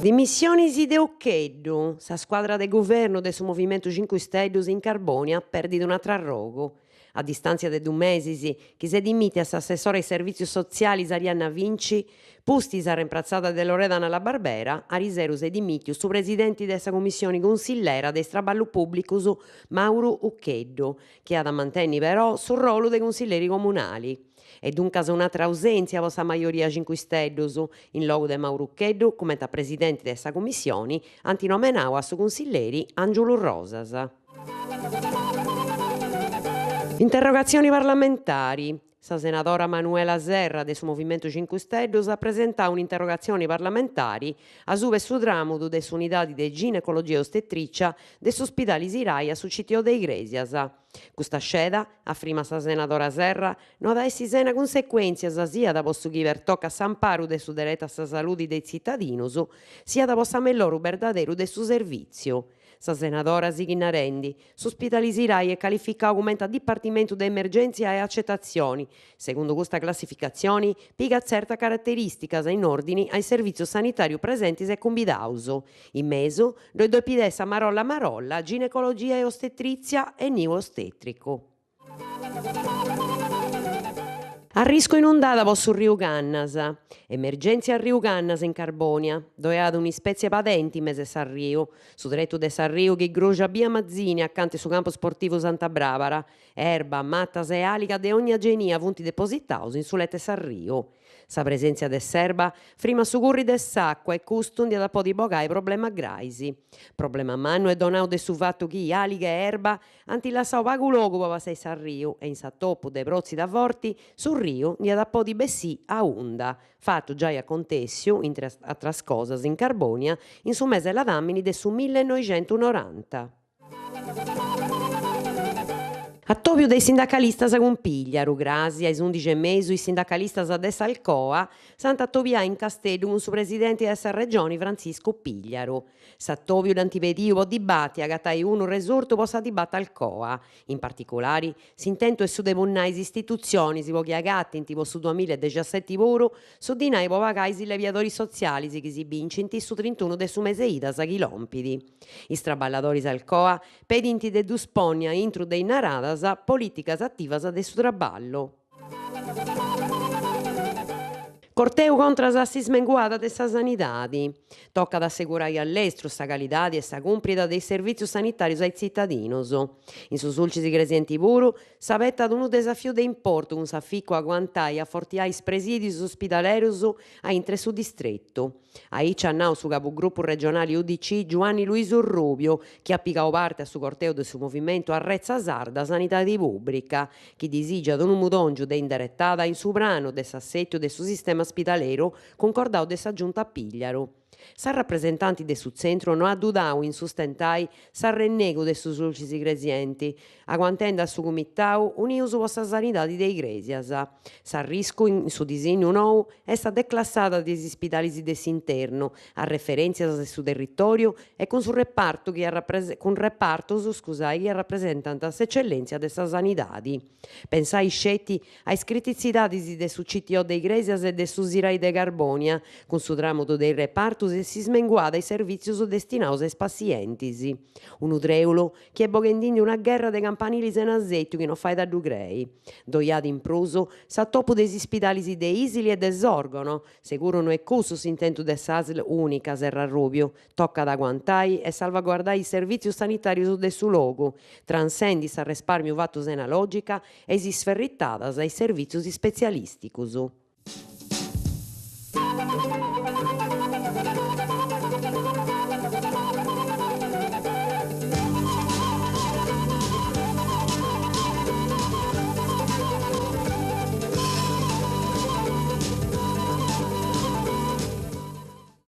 Dimissionis de Uccheddu, sa scuadra de guvernu de su Movimentu Cincu Isteddus in Carbònia perdit un'atru arrogu. A distàntzia de dus mesis chi s'est dimìtia s'assessora a is servìtzius sotzialis Arianna Vinci, pustis arrempratzada de Loredana La Barbera, ariseru s'est dimìtiu su presidenti de sa cummissioni cunsillera de is traballus pùblicus Mauru Uccheddu, chi at a mantenni però su rolu de cunsilleri comunali. E duncas un'atra ausèntzia po sa majoria Cincu Isteddus, in logu de Mauru Uccheddu, cumenti a presidenti de sa cummissioni, ant nomenau a su cunsilleri Angiulu Rosas. Interrogatzioni parlamentari, Sa senadora Manuela Serra de su Movimentu Cincu Isteddus at presentau un'interrogatzioni parlamentari asuba 'e su tramudu de s'unidadi de ginecologia e ostetricia de s'uspidali Sirai a su CTO de Igrèsias. Custa sceda, afrimat sa senadora Serra, no at a essi sena cunsecuèntzias siat po su chi pertocat s'amparu de su deretu a sa saludi de is tzitadinus, siat po s'amelloru berdaderu de su servìtziu. Sa senadora sighit narendi, S'uspidali Sirai est calificau cumenti a dipartimentu de emergèntzia e acetatzioni. Segundu custa classificatzioni, pigat tzertas caraterìsticas in òrdini a is servìtzius sanitàrius presentis e cumbidaus. In mesu, ddoi depit essi a marolla a marolla ginecologia e ostetrìtzia e niu ostètricu. Arriscu inundada po su Riu Cannas. Emergèntzia Riu Cannas in Carbònia. Ddoe at un'ispètzie 'e padenti in mesu 'e s'arriu. Su tretu de s'arriu chi gruxat bia Mazzini acanta 'e su campu sportivu Santa Brabara. Erba, matas e àliga de ogna genia funt depositaus in su letu 'e s'arriu. Sa presèntzia de s'erba frimat su curri de s'àcua e custu ndi at a podi bogai problemas grais. Problema mannu est donau de su fatu chi àliga e erba ant lassau pagu logu po passai s'arriu e in s'atopu de protzida forti su riu ndi at a podi bessì a unda, fatu giai acontèssiu, intre atras cosas, in Carbònia in su mese 'e ladàmini de su millenoixentunoranta. Atòbiu de is sindacalistas cun Pigliaru, Crasi a is undixi e mesu is sindacalistas de s'Alcoa s'ant a atobiai in Casteddu cun su presidenti de sa Regioni Frantziscu Pigliaru. S'atòbiu dd'ant pediu po dibati e agatai unu resurtu po sa dibata Alcoa. In particulari, s'intentu est su de punnai is istitutzionis po chi agatint po su duamilla e dexiaseti puru su dinai po pagai is illebiadoris sotzialis chi si bincint su trintunu de su mese idas chi lompit. Is traballadoris Alcoa pedint de ddus ponni a intru de is naradas polìticas ativas de su traballu. Corteu contras a s'ismenguada de sa sanidadi. Tocat a assegurai a lestru sa calidadi e sa cumprida de is servìtzius sanitàrius a is tzitadinus. In su Sulcis Igresienti puru s'abetat unu desafiu de importu cun s'aficu a aguantai e afortiai is presìdius ospidalerus a intre su distretu. Aici at nau su cabugrupu regionali UDC Giuanni Luisu Rubiu, chi at pigau parte a su corteu de su movimentu Arretza Sarda Sanidadi Pùbrica, chi disìgiat unu mudòngiu de inderetada in su pranu de s'assetiu de su sistema spidaleru cuncordau de sa Giunta Pigliaru. S'arrapresentanti de su tzentru no at dudau in sustentai s'arrennegu de su Sulcis Igresienti, aguantendi a su Cumitau Unius po sa Sanidadi de Igrèsias. S'arriscu in su disinnu nou est sa declassada de is ispidalis de s'internu, a referèntzias de su territòriu e cun su repartu chi cun repartus scusai chi arrapresentant s'ecellèntzia de sa sanidadi. Pensai sceti a is crititzidadis de su CTO de Igrèsias e de su Sirai de Carbònia, cun su tramudu de is repartus e s'ismenguada 'e is servìtzius destinaus a is passientis. Unu trèulu chi est boghendindi una gherra de campanili sena sètiu chi no fait a ddu crei. Ddoi at in prus s'atopu de is ispidalis de Isili e de Sòrgono, seguru no est cussu s'intentu de s'Asl ùnica, serrat Rubiu, tocat a aguantai e salvaguardai is servìtzius sanitàrius de su logu, transendi s'arrespàrmiu fatu sena lògica e is isferritadas a is servìtzius ispetzialìsticus.